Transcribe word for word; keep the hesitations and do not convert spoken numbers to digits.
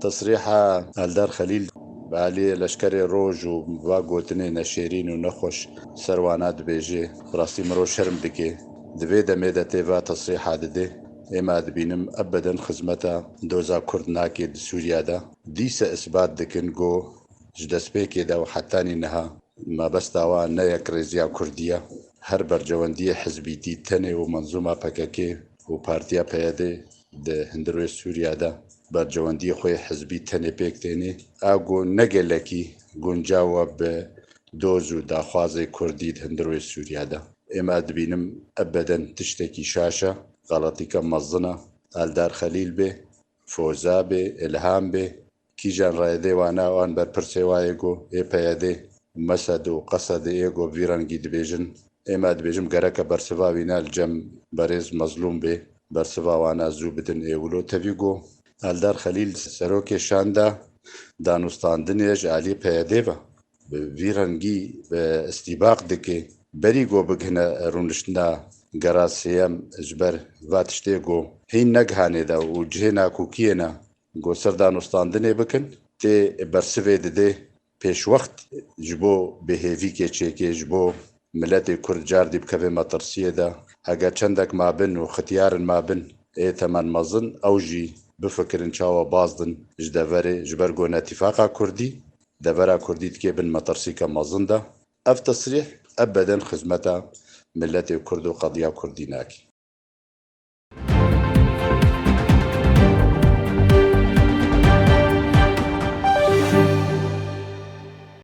Tesrîha Eldar Xelîl bi alî leşkerê roj û va gotinê neşêrîn û nexweş ser wana dibêje, bi rastî mirov şerm dike. Di vê demê de tê va tesrîha dide, ê me dibînim ebeden xizmeta doza Kurd nake di Sûriya de. Dîse isbat dikin ku ji destpêkê de û hetanî niha mebesta wan ne yekrêziya Kurdî ye. Her bercewendiyê hizbîtî tenê û menzûma P K K û partiya P Y D di hundirê Sûriya de bercewendiyê xwe yê hizbî tenê pêk tênê. A ku ne gelekî guncaw e bi doz û daxwazê Kurdî di hundirê Sûriya de. Ê me dibînim ebeden tiştekî şaş e, xeletîka mezin e. Eldar Xelîl bê, Foza bê, Îlham bê, kîjan rayedê wana wan berpirsê wayê ku ê P Y D û Mesed û Qesedê ê ku vî rengî dibêjin, ê me dibêjim gereke bersiva wîna li cem berêz Mezlûm bê, bersiva wana zû bidin ê wilo. Tevî ku Eldar Xelîl serokê şanda danûstandinê ji alî P Y D ve bi vî rengî bi îstîbaq dike. Berî ku bigihine rûniştina gera sêyem ji ber va tiştê ku hîn negihanê de û cihê nakokiyê ne ku ser danûstandinê bikin, tê bersivê dide pêşwext ji bo bêhêvîkê çêkê, ji bo miletê Kurd cardî bikeve metirsiyê de. Heger çendek mabin û xitiyarin mabin ê temen mezin, ew jî bifikirin çawa bazdin ji deverê, ji ber ku netîfaqa Kurdî, devera Kurdî dikê bin metirsîka mezin de. Ev tesrîh ebeden xizmeta miletê Kurd û qediya Kurdî nake.